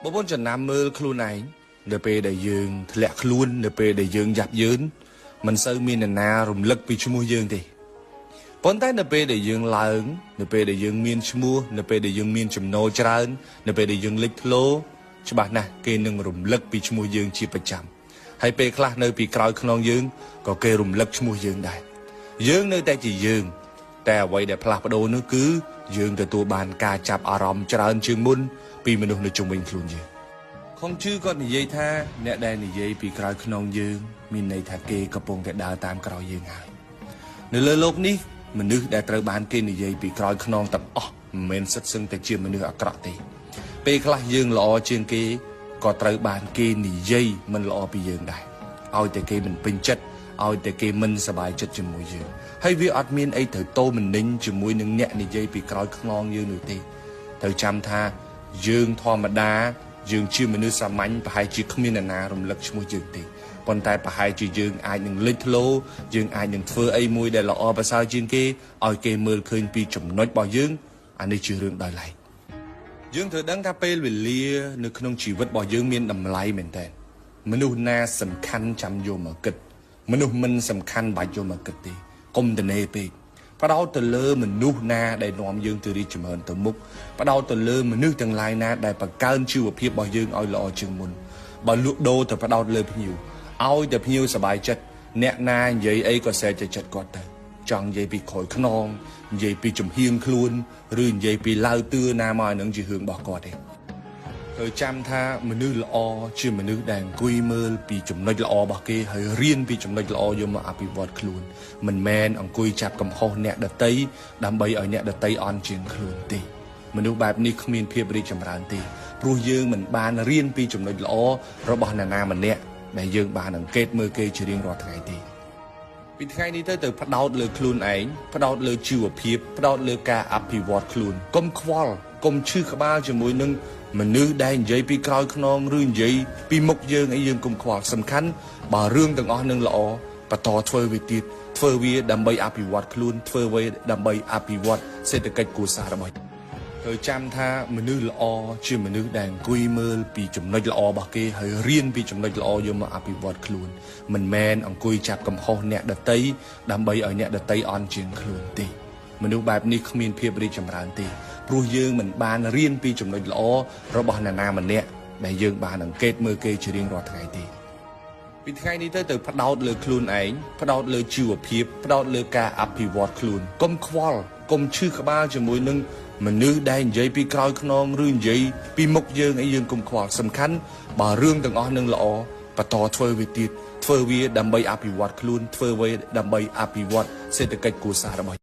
បងប្អូនចំណាំមើលខ្លួនឯងនៅពេលដែលយើងធ្លាក់ខ្លួននៅពេលដែលយើងយ៉ាប់យឺនមិនសូវមាននរណារំលឹកពីឈ្មោះយើងទេប៉ុន្តែនៅពេលដែលយើងឡើងនៅពេលដែលយើងមានឈ្មោះនៅពេលដែលយើងមានចំណូលច្រើននៅពេលដែលយើងលេចធ្លោច្បាស់ណាស់គេនឹងរំលឹកពីឈ្មោះយើងជាប្រចាំហើយពេលខ្លះនៅពីក្រោយខ្នងយើងក៏គេរំលឹកឈ្មោះយើងដែរយើងនៅតែជាយើងតែអ្វីដែលផ្លាស់ប្ដូរនោះគឺយើងទទួលបានការចាប់អារម្មណ៍ច្រើនជាងមុនពីមនុស្សនៅជុំវិញខ្លួនយើងខុងជឺគាត់និយាយថាអ្នកដែលនិយាយពីក្រោយខ្នងយើងមានន័យថាគេកំពុងតែដើរតាមក្រោយយើងហើយនៅលើโลกនេះមនុស្សដែលត្រូវបានគេនិយាយពីក្រោយខ្នងទាំងអស់មិនមែនសិតសឹងតែជាមនុស្សអាក្រក់ទេពេលខ្លះយើងល្អជាងគេក៏ត្រូវបានគេនិយាយមិនល្អពីយើងដែរឲ្យតែគេមិនពេញចិត្តឲ្យតែគេមិនសប្បាយចិត្តជាមួយយើងហើយវាអត់មានអីត្រូវតោមនិញជាមួយនឹងអ្នកនិយាយពីក្រោយខ្នងយើងនោះទេត្រូវចាំថាយើងធម្មតាយើងជាមនុស្សសាមញ្ញប្រហែលជាគ្មាននរណារំលឹកឈ្មោះយើងទេប៉ុន្តែប្រហែលជាយើងអាចនឹងលេចធ្លោយើងអាចនឹងធ្វើអីមួយដែលល្អប្រសើរជាងគេឲ្យគេមើលឃើញពីចំណុចរបស់យើងអានេះជារឿងដោយឡែកយើងត្រូវដឹងថាពេលវេលានៅក្នុងជីវិតរបស់យើងមានតម្លៃមែនតើមនុស្សណាសំខាន់ចាំយកមកគិតមនុស្សមិនសំខាន់បាច់យកមកគិតទេកុំតនេពេកផ្ដោតទៅលើមនុស្សណាដែលនាំយើងទៅរីកចម្រើនទៅមុខផ្ដោតទៅលើមនុស្សទាំងឡាយណាដែលបង្កើនជីវភាពរបស់យើងឲ្យល្អជាងមុនបើលក់ដូរទៅផ្ដោតលើភ្ញៀវឲ្យតែភ្ញៀវសប្បាយចិត្តអ្នកណានិយាយអីក៏ស្រែកតែចិត្តគាត់ទៅចង់និយាយពីក្រោយខ្នងនិយាយពីចំហៀងខ្លួនឬនិយាយពីឡាវទឿណាមកអានឹងជារឿងរបស់គាត់ទេត្រូវចាំថាមនុស្សល្អជាមនុស្សដែលអង្គុយមើលពីចំណុចល្អរបស់គេហើយរៀនពីចំណុចល្អយកមកអភិវឌ្ឍខ្លួនមិនមែនអង្គុយចាប់កំហុសអ្នកដទៃដើម្បីឲ្យអ្នកដទៃអន់ជាងខ្លួនទេមនុស្សបែបនេះគ្មានភាពរីកចម្រើនទេព្រោះយើងមិនបានរៀនពីចំណុចល្អរបស់អ្នកណាម្នាក់ដែលយើងបានអង្កេតមើលគេជារៀងរាល់ថ្ងៃទេពីថ្ងៃនេះទៅផ្ដោតលើខ្លួនឯងផ្ដោតលើជីវភាពផ្ដោតលើការអភិវឌ្ឍខ្លួនកុំខ្វល់កុំឈឺក្បាលជាមួយនឹងមនុស្សដែលនិយាយពីក្រោយខ្នងឬនិយាយពីមុខយើងអីយើងកុំខ្វល់សំខាន់បើរឿងទាំងអស់នឹងល្អបន្តធ្វើវាទៀតធ្វើវាដើម្បីអភិវឌ្ឍខ្លួនធ្វើវាដើម្បីអភិវឌ្ឍសេដ្ឋកិច្ចគ្រួសាររបស់ត្រូវចាំថាមនុស្សល្អជាមនុស្សដែលអង្គុយមើលពីចំណុចល្អរបស់គេហើយរៀនពីចំណុចល្អយកមកអភិវឌ្ឍខ្លួនមិនមែនអង្គុយចាប់កំហុសអ្នកដទៃដើម្បីឲ្យអ្នកដទៃអន់ជាងខ្លួនទេមនុស្សបែបនេះគ្មានភាពរីកចម្រើនទេព្រោះយើងមិនបានរៀនពីចំណុចល្អរបស់អ្នកណាម្នាក់ដែលយើងបានអង្កេតមើលគេជារៀងរាល់ថ្ងៃទេពីថ្ងៃនេះទៅផ្ដោតលើខ្លួនឯងផ្ដោតលើជីវភាពផ្ដោតលើការអភិវឌ្ឍខ្លួនកុំខ្វល់កុំឈឺក្បាលជាមួយនឹងមនុស្សដែលនិយាយពីក្រោយខ្នងឬនិយាយពីមុខយើងអីយើងកុំខ្វល់សំខាន់បើរឿងទាំងអស់នឹងល្អបន្តធ្វើវាទៀតធ្វើវាដើម្បីអភិវឌ្ឍខ្លួនធ្វើវាដើម្បីអភិវឌ្ឍសេដ្ឋកិច្ចគ្រួសាររបស់